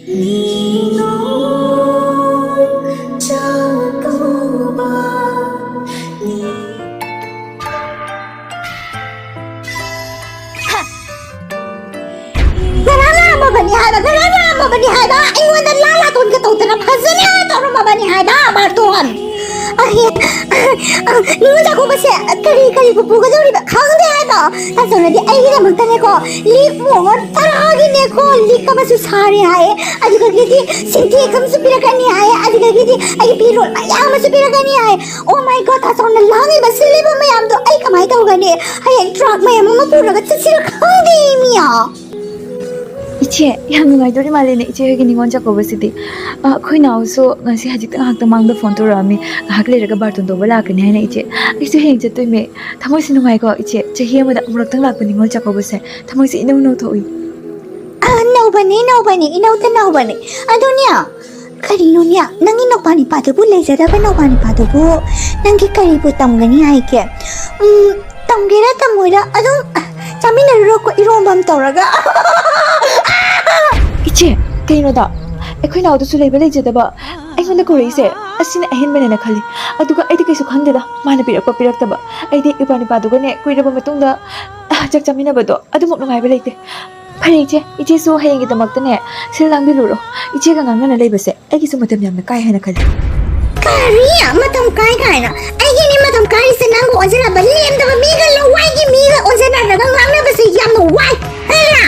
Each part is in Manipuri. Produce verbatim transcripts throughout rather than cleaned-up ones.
ꯅꯤꯉꯣꯜ ꯆꯥꯛꯀꯧꯕ꯫ ꯉꯔꯥꯡ ꯂꯥꯛꯑꯝꯃꯕꯅꯤ ꯍꯥꯏꯕ, ꯉꯔꯥꯡ ꯂꯥꯛꯑꯝꯃꯕꯅꯤ ꯍꯥꯏꯕ, ꯑꯩꯉꯣꯟꯗ ꯂꯥ ꯂꯥꯇꯣꯟꯒ ꯇꯧꯗꯅ ꯐꯖꯅ ꯇꯧꯔꯝꯃꯕꯅꯤ ꯍꯥꯏꯕ, ꯕꯥꯔꯇꯣꯟ꯫ ꯑꯩ, ꯅꯤꯉꯣꯜ ꯆꯥꯛꯀꯧꯕꯁꯦ ꯀꯔꯤ ꯀꯔꯤꯕꯨ ꯄꯨꯒꯗꯧꯔꯤꯕ ꯈꯪꯗꯦ ꯍꯥꯏꯕ꯫ ꯇꯥꯆꯧꯅꯗꯤ ꯑꯩꯒꯤꯗꯃꯛꯇꯅꯦꯀꯣ, ꯂꯤꯛ ꯃꯣꯍꯣꯔ ꯇꯔꯥꯒꯤꯅꯦꯀꯣ, ꯂꯤꯛ ꯑꯃꯁꯨ ꯁꯥꯔꯦ ꯍꯥꯏꯌꯦ, ꯑꯗꯨꯗꯒꯤꯗꯤ ꯁꯤꯟꯇꯦꯛꯁ ꯑꯃꯁꯨ ꯄꯤꯔꯛꯀꯅꯤ ꯍꯥꯏꯌꯦ, ꯑꯗꯨꯗꯒꯤꯗꯤ ꯑꯩꯒꯤ ꯐꯤꯔꯣꯜ ꯃꯌꯥꯝ ꯑꯃꯁꯨ ꯄꯤꯔꯛꯀꯅꯤ ꯍꯥꯏꯌꯦ꯫ Oh my God, ꯇꯥꯆꯧꯅ ꯂꯥꯡꯉꯤꯕ ꯁꯤꯜꯂꯤꯕ ꯃꯌꯥꯝꯗꯣ ꯑꯩ ꯀꯃꯥꯏꯅ ꯇꯧꯒꯅꯤ? ꯍꯌꯦꯡ ꯇ꯭ꯔꯛ ꯃꯌꯥꯝ ꯑꯃ ꯄꯨꯔꯒ ꯆꯠꯁꯤꯔ ꯈꯪꯗꯦ, ꯃꯤꯌꯥ꯫ ꯏꯆꯦ, ꯌꯥꯝ ꯅꯨꯡꯉꯥꯏꯗꯣꯔꯤ ꯃꯥꯜꯂꯦꯅꯦ ꯏꯆꯦ ꯍꯣꯏꯒꯤ ꯅꯤꯉꯣꯜ ꯆꯥꯛꯀꯧꯕꯁꯤꯗꯤ꯫ ꯑ, ꯑꯩꯈꯣꯏ ꯅꯥꯎꯁꯨ ꯉꯁꯤ ꯍꯧꯖꯤꯛꯇ ꯉꯥꯏꯍꯥꯛꯇ ꯃꯥꯡꯗ ꯐꯣꯟ ꯇꯧꯔꯛꯑꯝꯃꯤ, ꯉꯥꯏꯍꯥꯛ ꯂꯩꯔꯒ ꯕꯥꯔꯇꯣꯟ ꯇꯧꯕ ꯂꯥꯛꯀꯅꯤ ꯍꯥꯏꯅ ꯏꯆꯦ꯫ ꯑꯩꯁꯨ ꯍꯌꯦꯡ ꯆꯠꯇꯣꯏꯅꯦ꯫ ꯊꯃꯣꯏꯁꯤ ꯅꯨꯡꯉꯥꯏꯀꯣ ꯏꯆꯦ, ꯆꯍꯤ ꯑꯃꯗ ꯑꯃꯨꯔꯛꯇꯪ ꯂꯥꯛꯄ ꯅꯤꯉꯣꯜ ꯆꯥꯛꯀꯧꯕꯁꯦ꯫ ꯊꯃꯣꯏꯁꯤ ꯏꯅꯧ ꯅꯧꯊꯣꯛꯏ꯫ ꯑ, ꯅꯧꯕꯅꯤ, ꯅꯧꯕꯅꯤ, ꯏꯅꯧꯗ ꯅꯧꯕꯅꯤ꯫ ꯑꯗꯨꯅꯦ, ꯀꯔꯤꯅꯣꯅꯦ, ꯅꯪꯒꯤ ꯅꯧꯄꯥ ꯅꯤꯄꯥꯗꯨꯕꯨ, ꯂꯩꯖꯗꯕ ꯅꯧꯄꯥ ꯅꯤꯄꯥꯗꯨꯕꯨ ꯅꯪꯒꯤ ꯀꯔꯤꯕꯨ ꯇꯝꯒꯅꯤ ꯍꯥꯏꯒꯦ? ꯎꯝ, ꯇꯝꯒꯦꯔꯥ ꯇꯝꯃꯣꯏꯔꯥ ꯑꯗꯨꯝ ꯆꯥꯃꯤꯟꯅꯔꯨꯔꯣꯀꯣ, ꯏꯔꯣꯝꯕ ꯑꯃ ꯇꯧꯔꯒ꯫ ꯏꯆꯦ, ꯀꯩꯅꯣꯗ, ꯑꯩꯈꯣꯏ ꯅꯥꯎꯗꯨꯁꯨ ꯂꯩꯕ ꯂꯩꯖꯗꯕ ꯑꯩꯉꯣꯟꯗ ꯀꯧꯔꯛꯏꯁꯦ ꯑꯁꯤꯅ ꯑꯍꯦꯟꯕꯅꯦꯅ ꯈꯜꯂꯤ꯫ ꯑꯗꯨꯒ ꯑꯩꯗꯤ ꯀꯩꯁꯨ ꯈꯪꯗꯦꯗ, ꯃꯥꯅ ꯄꯤꯔꯛꯄ ꯄꯤꯔꯛꯇꯕ꯫ ꯑꯩꯗꯤ ꯏꯄꯥ ꯅꯤꯄꯥꯗꯨꯒꯅꯦ ꯀꯨꯏꯔꯕ ꯃꯇꯨꯡꯗ, ꯑ, ꯆꯥꯛ ꯆꯥꯃꯤꯟꯅꯕꯗꯣ ꯑꯗꯨꯃꯨꯛ ꯅꯨꯡꯉꯥꯏꯕ ꯂꯩꯇꯦ꯫ ꯐꯔꯦ ꯏꯆꯦ, ꯏꯆꯦꯁꯨ ꯍꯌꯦꯡꯒꯤꯗꯃꯛꯇꯅꯦ ꯁꯤꯜ ꯂꯥꯡꯕꯤꯔꯨꯔꯣ꯫ ꯏꯆꯦꯒ ꯉꯥꯡꯅꯅ ꯂꯩꯕꯁꯦ ꯑꯩꯒꯤꯁꯨ ꯃꯇꯝ ꯌꯥꯝꯅ ꯀꯥꯏ ꯍꯥꯏꯅ ꯈꯜꯂꯤ꯫ ꯀꯔꯤ? ꯃꯇꯝ ꯀꯥꯏ ꯀꯥꯏꯅ? ꯑꯩꯒꯤꯅꯤ ꯃꯇꯝ ꯀꯥꯏꯔꯤꯁꯦ ꯅꯪꯒ ꯑꯣꯟꯁꯤꯟꯅꯕ, ꯂꯦꯝꯗꯕ ꯃꯤꯒ, ꯂꯋꯥꯏꯒꯤ ꯃꯤꯒ ꯑꯣꯟꯁꯤꯟꯅꯔꯒ ꯉꯥꯡꯅꯕꯁꯦ ꯌꯥꯝꯅ ꯋꯥꯏ꯫ ꯈꯪꯉꯦꯅ?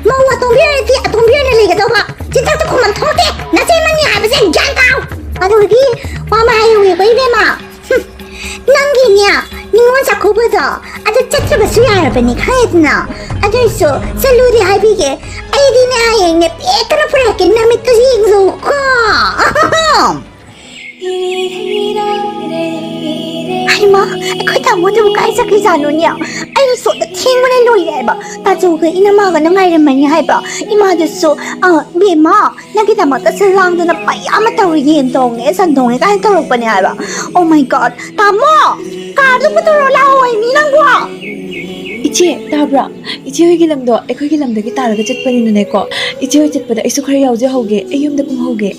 ꯃꯧ ꯑꯇꯣꯝꯕꯤ ꯑꯣꯏꯔꯗꯤ ꯑꯇꯣꯝꯕꯤ ꯑꯣꯏꯅ ꯂꯩꯒꯗꯧꯕ꯫ ꯆꯤꯟꯊꯛꯇ ꯈꯨꯝꯕꯝ ꯊꯣꯛꯇꯦ꯫ ꯅꯆꯦ ꯑꯃꯅꯤ ꯍꯥꯏꯕꯁꯦ ꯒ꯭ꯌꯥꯟ ꯇꯥꯎ꯫ ꯑꯗꯨꯗꯤ ꯋꯥ ꯑꯃ ꯍꯥꯏꯍꯧꯋꯦꯀꯣ ꯏꯕꯦꯝꯃ꯫ ꯍꯨꯝ, ꯅꯪꯒꯤꯅꯦ ꯅꯤꯉꯣꯜ ꯆꯥꯛꯀꯧꯕꯗꯣ ꯑꯗꯨ ꯆꯠꯇ꯭ꯔꯕꯁꯨ ꯌꯥꯔꯕꯅꯤ, ꯈꯪꯉꯦꯗꯅ꯫ ꯑꯗꯨꯏꯁꯨ ꯆꯠꯂꯨꯗꯤ ꯍꯥꯏꯕꯤꯒꯦ꯫ ꯑꯩꯗꯤꯅꯦ ꯍꯌꯦꯡꯅꯦ ꯄꯦꯛꯇꯅ ꯄꯨꯔꯛꯀꯦ, ꯅꯃꯤꯠꯇꯨ ꯌꯦꯡꯂꯨꯀꯣ꯫ ꯍꯩꯃꯥ, ꯑꯩꯈꯣꯏ ꯇꯥꯃꯣꯗꯨꯕꯨ ꯀꯥꯏ ꯆꯠꯈ꯭ꯔꯤꯖꯥꯠꯅꯣꯅꯦ? ꯑꯩ ꯁꯣꯝꯗ ꯊꯦꯡꯕꯅ ꯂꯣꯏꯔꯦ ꯍꯥꯏꯕ꯫ ꯇꯥꯆꯧꯒ ꯏꯅꯝꯃꯒꯅ ꯉꯥꯏꯔꯝꯃꯅꯤ ꯍꯥꯏꯕ꯫ ꯏꯃꯥꯗꯨꯁꯨ, ꯑ, ꯕꯦꯝꯃ, ꯅꯪꯒꯤꯗꯃꯛꯇ ꯁꯤꯜ ꯂꯥꯡꯗꯅ ꯃꯌꯥꯝ ꯑꯃ ꯇꯧꯔꯤ, ꯌꯦꯟ ꯊꯣꯡꯉꯦ, ꯁꯟ ꯊꯣꯡꯉꯦ ꯀꯥꯏꯅ ꯇꯧꯔꯛꯄꯅꯦ ꯍꯥꯏꯕ꯫ Oh my God, ꯇꯥꯃꯣ, ꯀꯥꯔꯗꯨ ꯄꯨꯊꯣꯔꯛꯑꯣ ꯂꯥꯛꯑꯣ, ꯃꯤ ꯅꯪꯕꯣ꯫ ꯏꯆꯦ, ꯇꯥꯕ꯭ꯔꯥ? ꯏꯆꯦ ꯍꯣꯏꯒꯤ ꯂꯝꯗꯣ ꯑꯩꯈꯣꯏꯒꯤ ꯂꯝꯗꯒꯤ ꯇꯥꯔꯒ ꯆꯠꯄꯅꯤꯅꯅꯦꯀꯣ, ꯏꯆꯦ ꯍꯣꯏ ꯆꯠꯄꯗ ꯑꯩꯁꯨ ꯈꯔ ꯌꯥꯎꯖꯍꯧꯒꯦ꯫ ꯑꯩ ꯌꯨꯝꯗ ꯀꯨꯝꯍꯧꯒꯦ꯫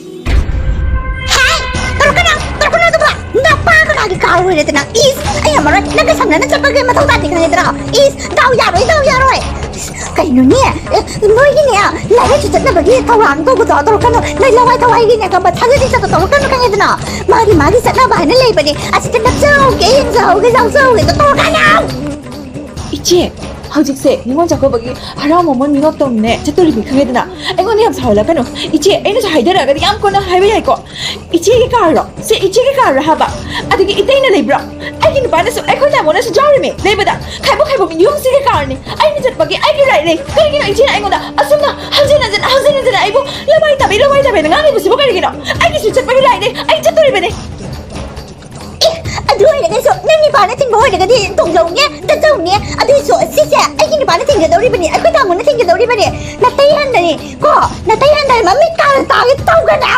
ꯍꯥꯏ! ꯇꯧꯔꯛꯀꯅꯣ! ꯇꯧꯔꯛꯀꯅꯣ ꯑꯗꯨꯕ! ꯅꯄꯥ ꯀꯅꯥꯒꯤ ꯀꯥ ꯑꯣꯏꯔꯦꯗꯅ? ꯏꯁ! ꯑꯩ ꯉꯝꯃꯔꯣꯏ! ꯅꯪꯒ ꯁꯝꯅꯅ ꯆꯠꯄꯒꯤ ꯃꯊꯧ ꯇꯥꯗꯦ, ꯈꯪꯉꯦꯗꯅ? ꯏꯁ! ꯗꯥꯎ ꯌꯥꯔꯣꯏ! ꯗꯥꯎ ꯌꯥꯔꯣꯏ! ꯏꯁ! ꯀꯩꯅꯣꯅꯦ? ꯑꯦ, ꯅꯣꯏꯒꯤꯅꯦ, ꯂꯥꯏꯔꯤꯛꯁꯨ ꯆꯠꯅꯕꯒꯤ ꯊꯧꯔꯥꯡ ꯇꯧꯕꯗꯣ ꯇꯧꯔꯛꯀꯅꯨ! ꯅꯣꯏ ꯂꯋꯥꯏ ꯊꯋꯥꯏꯒꯤꯅꯦ, ꯈꯪꯕ? ꯊꯥꯖꯗꯤ ꯆꯠꯄ ꯇꯧꯔꯛꯀꯅꯨ, ꯈꯪꯉꯦꯗꯅ? ꯃꯥꯒꯤ, ꯃꯥꯒꯤ ꯆꯠꯅꯕ ꯍꯥꯏꯅ ꯂꯩꯕꯅꯦ꯫ ꯑꯁꯤꯗ ꯅꯞꯆꯍꯧꯒꯦ, ꯌꯦꯡꯖꯍꯧꯒꯦ, ꯌꯥꯎꯖꯍꯧꯒꯦꯗꯣ ꯇꯧꯔꯛꯀꯅꯨ! ꯏꯆꯦ, ꯍꯧꯖꯤꯛꯁꯦ ꯅꯤꯉꯣꯜ ꯆꯥꯛꯀꯧꯕꯒꯤ ꯍꯔꯥꯎ ꯃꯃꯣꯟ ꯃꯤꯅꯣꯛꯇꯧꯅꯦ ꯆꯠꯇꯣꯔꯤꯕꯅꯤ, ꯈꯪꯉꯦꯗꯅ? ꯑꯩꯉꯣꯟꯗ ꯌꯥꯝ ꯁꯥꯎꯍꯜꯂꯛꯀꯅꯨ꯫ ꯏꯆꯦ, ꯑꯩꯅꯁꯨ ꯍꯥꯏꯗꯔꯛꯑꯒꯗꯤ ꯌꯥꯝ ꯀꯣꯟꯅ ꯍꯥꯏꯕ ꯌꯥꯏꯀꯣ? ꯏꯆꯦꯒꯤ ꯀꯥꯔꯔꯣ? ꯁꯦ, ꯏꯆꯦꯒꯤ ꯀꯥꯔꯔꯣ ꯍꯥꯏꯕ? ꯑꯗꯒꯤ ꯏꯇꯩꯅ ꯂꯩꯕ꯭ꯔꯣ? ꯑꯩꯒꯤ ꯅꯨꯄꯥꯅꯁꯨ, ꯑꯩꯈꯣꯏ ꯇꯥꯃꯣꯅꯁꯨ ꯌꯥꯎꯔꯤꯃꯤ ꯂꯩꯕꯗ꯫ ꯈꯥꯏꯕꯣꯛ ꯈꯥꯏꯕꯣꯛ ꯌꯨꯝꯁꯤꯒꯤ ꯀꯥꯔꯅꯤ꯫ ꯑꯩꯅ ꯆꯠꯄꯒꯤ ꯑꯩꯒꯤ ꯔꯥꯏꯠ ꯂꯩ꯫ ꯀꯔꯤꯒꯤꯅꯣ ꯏꯆꯦꯅ ꯑꯩꯉꯣꯟꯗ ꯑꯁꯨꯝꯅ ꯍꯟꯖꯤꯟ ꯍꯟꯖꯤꯟ, ꯍꯟꯖꯤꯟ ꯍꯟꯖꯤꯟ ꯑꯩꯕꯨ ꯂꯋꯥꯏ ꯇꯥꯕꯤ, ꯂꯋꯥꯏ ꯇꯥꯕꯤꯅ ꯉꯥꯡꯂꯤꯕꯁꯤꯕꯨ ꯀꯔꯤꯒꯤꯅꯣ? ꯑꯩꯒꯤꯁꯨ ꯆꯠꯄꯒꯤ ꯔꯥꯏꯠ ꯂꯩ꯫ ꯑꯩ ꯆꯠꯇꯣꯔꯤꯕꯅꯤ꯫ ꯑꯦ, ꯑꯗꯨ ꯑꯣꯏꯔꯒꯁꯨ ꯅꯪ ꯅꯨꯄꯥꯅ ꯊꯤꯡꯕ ꯑꯣꯏꯔꯒꯗꯤ ꯇꯣꯡꯖꯧꯅꯦ, ꯆꯠꯆꯧꯅꯦ꯫ ꯑꯗꯨꯏꯁꯨ ꯁꯤꯁꯦ ꯑꯩꯒꯤ ꯅꯨꯄꯥꯅ ꯊꯤꯡꯒꯗꯧꯔꯤꯕꯅꯤ, ꯑꯩꯈꯣꯏ ꯇꯥꯃꯣꯅ ꯊꯤꯡꯒꯗꯧꯔꯤꯕꯅꯤ꯫ ꯅꯇꯩ ꯍꯟꯗꯅꯤ ꯀꯣ, ꯅꯇꯩ ꯍꯟꯗꯅꯤ, ꯃꯃꯤꯠ ꯀꯥꯔ ꯇꯥꯒꯦ ꯇꯧꯒꯅꯤ꯫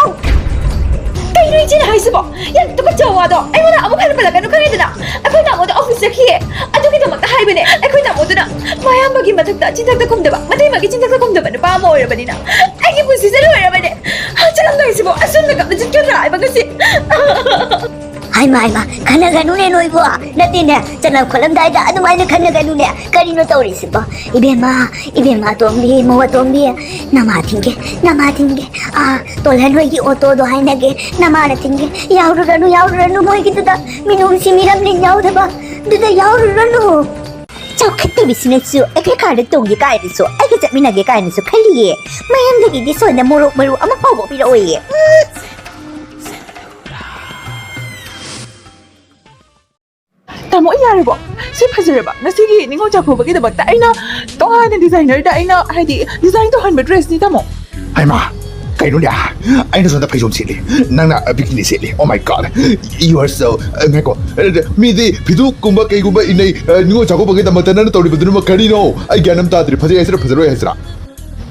ꯀꯩꯅꯣ ꯏꯆꯦꯅ ꯍꯥꯏꯁꯤꯕꯣ? ꯌꯥꯝ ꯇꯨꯀꯠꯆꯕ ꯋꯥꯗꯣ ꯑꯩꯉꯣꯟꯗ ꯑꯃꯨꯛ ꯍꯟꯅ ꯄꯜꯂꯛꯀꯅꯨ, ꯈꯪꯉꯦꯗꯅ? ꯑꯩꯈꯣꯏ ꯇꯥꯃꯣꯗꯣ ꯑꯣꯐꯤꯁ ꯆꯠꯈꯤꯌꯦ꯫ ꯑꯗꯨꯒꯤꯗꯃꯛꯇ ꯍꯥꯏꯕꯅꯦ꯫ ꯑꯩꯈꯣꯏ ꯇꯥꯃꯣꯗꯨꯅ ꯃꯌꯥꯝꯕꯒꯤ ꯃꯊꯛꯇ ꯆꯤꯟꯊꯛꯇ ꯈꯨꯝꯗꯕ, ꯃꯇꯩꯃꯒꯤ ꯆꯤꯟꯊꯛꯇ ꯈꯨꯝꯗꯕ ꯅꯨꯄꯥ ꯑꯃ ꯑꯣꯏꯔꯕꯅꯤꯅ ꯑꯩꯒꯤ ꯄꯨꯟꯁꯤꯁꯦ ꯂꯣꯏꯔꯕꯅꯦ꯫ ꯆꯠꯂꯝꯗꯥꯏꯁꯤꯕꯣ ꯑꯁꯨꯝꯅ ꯀꯞꯅ ꯆꯠꯀꯗ꯭ꯔꯥ ꯍꯥꯏꯕ ꯉꯁꯤ? ꯍꯥꯏꯃ, ꯍꯥꯏꯃ, ꯈꯟꯅꯒꯅꯨꯅꯦ ꯅꯣꯏꯕꯨ꯫ ꯅꯠꯇꯦꯅꯦ, ꯆꯠꯂꯝ ꯈꯣꯠꯂꯝꯗꯥꯏꯗ ꯑꯗꯨꯃꯥꯏꯅ ꯈꯟꯅꯒꯅꯨꯅꯦ꯫ ꯀꯔꯤꯅꯣ ꯇꯧꯔꯤꯁꯤꯕꯣ? ꯏꯕꯦꯝꯃ, ꯏꯕꯦꯝꯃ ꯑꯇꯣꯝꯕꯤ, ꯃꯧ ꯑꯇꯣꯝꯕꯤ, ꯅꯃꯥ ꯊꯤꯟꯒꯦ, ꯅꯃꯥ ꯊꯤꯟꯒꯦ꯫ ꯑꯥ, ꯇꯣꯜꯍꯟ ꯍꯣꯏꯒꯤ ꯑꯣꯇꯣꯗꯣ ꯍꯥꯏꯅꯒꯦ, ꯅꯃꯥꯅ ꯊꯤꯟꯒꯦ꯫ ꯌꯥꯎꯔꯨꯔꯅꯨ, ꯌꯥꯎꯔꯨꯔꯅꯨ ꯃꯣꯏꯒꯤꯗꯨꯗ꯫ ꯃꯤꯅꯨꯡꯁꯤ ꯃꯤꯔꯝꯂꯤꯟ ꯌꯥꯎꯗꯕ ꯑꯗꯨꯗ ꯌꯥꯎꯔꯨꯔꯅꯨ꯫ ꯆꯥꯎꯈꯠꯇꯕꯤꯁꯤꯅꯁꯨ ꯑꯩꯈꯣꯏ ꯀꯥꯔꯗ ꯇꯣꯡꯒꯦ ꯀꯥꯏꯅꯁꯨ, ꯑꯩꯒ ꯆꯠꯃꯤꯟꯅꯒꯦ ꯀꯥꯏꯅꯁꯨ ꯈꯜꯂꯤꯌꯦ꯫ ꯃꯌꯥꯝꯗꯒꯤꯗꯤ ꯁꯣꯟꯅ ꯃꯣꯔꯣꯛ ꯃꯔꯨ ꯑꯃ ꯐꯥꯎꯕ ꯄꯤꯔꯛꯑꯣꯏꯌꯦ꯫ ꯎꯝ꯫ ꯇꯥꯃꯣ, ꯑꯩ ꯌꯥꯔꯦꯀꯣ? ꯁꯤ ꯐꯖꯔꯕ? ꯉꯁꯤꯒꯤ ꯅꯤꯉꯣꯜ ꯆꯥꯛꯀꯧꯕꯒꯤꯗꯃꯛꯇ ꯑꯩꯅ ꯇꯣꯉꯥꯟꯅ ꯗꯤꯖꯥꯏꯅꯔꯗ ꯑꯩꯅ, ꯍꯥꯏꯗꯤ, ꯗꯤꯖꯥꯏꯟ ꯇꯧꯍꯟꯕ ꯗ꯭ꯔꯦꯁꯅꯤ, ꯇꯥꯃꯣ꯫ ꯍꯩꯃꯥ, ꯀꯩꯅꯣꯅꯦ? ꯑꯩꯅ ꯁꯣꯝꯗ ꯐꯩꯖꯣꯝ ꯁꯦꯠꯂꯤ, ꯅꯪꯅ bikini ꯁꯦꯠꯂꯤ꯫ Oh my God, you are so, ꯉꯥꯏꯈꯣ, ꯃꯤꯗꯤ ꯐꯤꯗꯨꯛꯀꯨꯝꯕ ꯀꯩꯒꯨꯝꯕ ꯏꯟꯅꯩ, ꯅꯤꯉꯣꯜ ꯆꯥꯛꯀꯧꯕꯒꯤꯗꯃꯛꯇ ꯅꯪꯅ ꯇꯧꯔꯤꯕꯗꯨꯅ ꯀꯔꯤꯅꯣ? ꯑꯩ ꯒ꯭ꯌꯥꯟ ꯑꯃ ꯇꯥꯗ꯭ꯔꯦ, ꯐꯖꯩ ꯍꯥꯏꯁꯤꯔꯥ ꯐꯖꯔꯣꯏ ꯍꯥꯏꯁꯤꯔꯥ?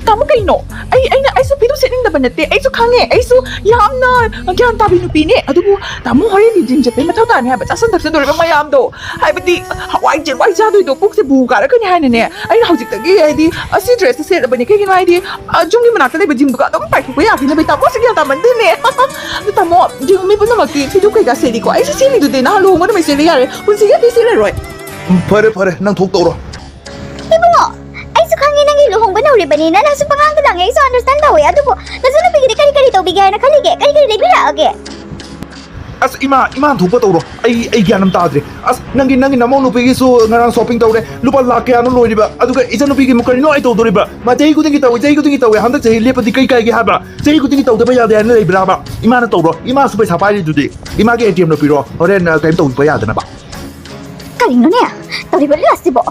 ꯇꯥꯃꯣ, ꯀꯩꯅꯣ? ꯑꯩ, ꯑꯩꯅ, ꯑꯩꯁꯨ ꯐꯤꯗꯨꯛ ꯁꯦꯠꯅꯤꯡꯗꯕ ꯅꯠꯇꯦ, ꯑꯩꯁꯨ ꯈꯪꯉꯦ, ꯑꯩꯁꯨ ꯌꯥꯝꯅ ꯒ꯭ꯌꯥꯟ ꯇꯥꯕꯤ ꯅꯨꯄꯤꯅꯦ꯫ ꯑꯗꯨꯕꯨ ꯇꯥꯃꯣ ꯍꯣꯔꯦꯟꯗꯤ ꯖꯤꯝ ꯆꯠꯄꯩ ꯃꯊꯧ ꯇꯥꯅꯤ ꯍꯥꯏꯕ, ꯆꯥꯁꯟ ꯊꯛꯆꯟꯗꯧꯔꯤꯕ ꯃꯌꯥꯝꯗꯣ, ꯍꯥꯏꯕꯗꯤ ꯍꯋꯥꯏ ꯆꯦꯡꯋꯥꯏ ꯆꯥꯗꯣꯏꯗꯣ ꯄꯨꯛꯁꯦ ꯕꯨ ꯀꯥꯔꯛꯀꯅꯤ ꯍꯥꯏꯅꯅꯦ꯫ ꯑꯩꯅ ꯍꯧꯖꯤꯛꯇꯒꯤ, ꯍꯥꯏꯗꯤ, ꯑꯁꯤ ꯗ꯭ꯔꯦꯁꯁꯦ ꯁꯦꯠꯂꯕꯅꯦ꯫ ꯀꯩꯒꯤꯅꯣ ꯍꯥꯏꯗꯤ, ꯑ, ꯖꯤꯝꯒꯤ ꯃꯅꯥꯛꯇ ꯂꯩꯕ ꯖꯤꯝꯗꯨꯒ ꯑꯗꯨꯝ ꯄꯥꯏꯊꯣꯛꯄ ꯌꯥꯈꯤꯅꯕ꯫ ꯇꯥꯃꯣꯁꯦ ꯒ꯭ꯌꯥꯟ ꯇꯥꯃꯟꯗꯦꯅꯦ꯫ ꯑꯗꯨ ꯇꯥꯃꯣ, ꯖꯤꯝ ꯃꯤ ꯄꯨꯝꯅꯃꯛꯇꯤ ꯐꯤꯖꯨ ꯀꯩꯀꯥ ꯁꯦꯠꯂꯤꯀꯣ, ꯑꯩꯁꯨ ꯁꯦꯠꯂꯤꯗꯨꯗꯤ꯫ ꯅꯍꯥꯟ ꯂꯨꯍꯣꯡꯕ ꯅꯨꯃꯤꯠ ꯁꯦꯠꯂꯤ ꯌꯥꯔꯦ, ꯄꯨꯟꯁꯤꯒꯤ ꯑꯗꯨ ꯁꯦꯠꯂꯔꯣꯏ꯫ ꯎꯝ, ꯐꯔꯦ, ꯐꯔꯦ, ꯅꯪ ꯊꯣꯛ ꯇꯧꯔꯣ꯫ ꯏꯕꯨꯡꯉꯣ, ꯑꯩꯁꯨ ꯈꯪꯉꯦ ꯅꯪꯒꯤ ꯂꯨꯍꯣꯡꯕ ꯅꯧꯔꯤꯕꯅꯤꯅ ꯅꯪꯁꯨ ꯄꯉꯥꯡꯗ ꯂꯥꯡꯉꯦ, ꯑꯩꯁꯨ understand ꯇꯧꯋꯦ꯫ ꯑꯗꯨꯕꯨ ꯅꯆꯟꯅꯨꯄꯤꯒꯤꯗꯤ ꯀꯔꯤ ꯀꯔꯤ ꯇꯧꯕꯤꯒꯦ ꯍꯥꯏꯅ ꯈꯜꯂꯤꯒꯦ? ꯀꯔꯤ ꯀꯔꯤ ꯂꯩꯕꯤꯔꯛꯑꯒꯦ? ꯑꯁ, ꯏꯃꯥ, ꯏꯃꯥ ꯊꯣꯛꯄ ꯇꯧꯔꯣ꯫ ꯑꯩ, ꯑꯩ ꯒ꯭ꯌꯥꯟ ꯑꯃ ꯇꯥꯗ꯭ꯔꯦ꯫ ꯑꯁ, ꯅꯪꯒꯤ, ꯅꯪꯒꯤ ꯅꯃꯧ ꯅꯨꯄꯤꯒꯤꯁꯨ ꯉꯔꯥꯡ shopping ꯇꯧꯔꯦ, ꯂꯨꯄꯥ ꯂꯥꯛ ꯀꯌꯥꯅꯣ ꯂꯣꯏꯔꯤꯕ꯫ ꯑꯗꯨꯒ ꯏꯆꯟꯅꯨꯄꯤꯒꯤ ꯑꯃꯨꯛ ꯀꯔꯤꯅꯣ ꯑꯩ ꯇꯧꯗꯣꯔꯤꯕ? ꯃꯥ ꯆꯍꯤ ꯈꯨꯗꯤꯡꯒꯤ ꯇꯧꯏ, ꯆꯍꯤ ꯈꯨꯗꯤꯡꯒꯤ ꯇꯧꯏ, ꯍꯟꯗꯛ ꯆꯍꯤ ꯂꯦꯞꯄꯗꯤ ꯀꯩ ꯀꯥꯏꯒꯦ ꯍꯥꯏꯕ? ꯆꯍꯤ ꯈꯨꯗꯤꯡꯒꯤ ꯇꯧꯗꯕ ꯌꯥꯗꯦ ꯍꯥꯏꯅ ꯂꯩꯕ꯭ꯔꯥꯕ? ꯏꯃꯥꯅ ꯇꯧꯔꯣ, ꯏꯃꯥꯁꯨ ꯄꯩꯁꯥ ꯄꯥꯏꯔꯤꯗꯨꯗꯤ꯫ ꯏꯃꯥꯒꯤ ATMꯗꯣ ꯄꯤꯔꯣ, ꯍꯣꯔꯦꯟ, ꯑ, ꯀꯩꯝ ꯇꯧꯕ ꯌꯥꯗꯅꯕ꯫ ꯀꯔꯤꯅꯣꯅꯦ ꯇꯧꯔꯤꯕ ꯂꯤꯂꯥꯁꯤꯕꯣ?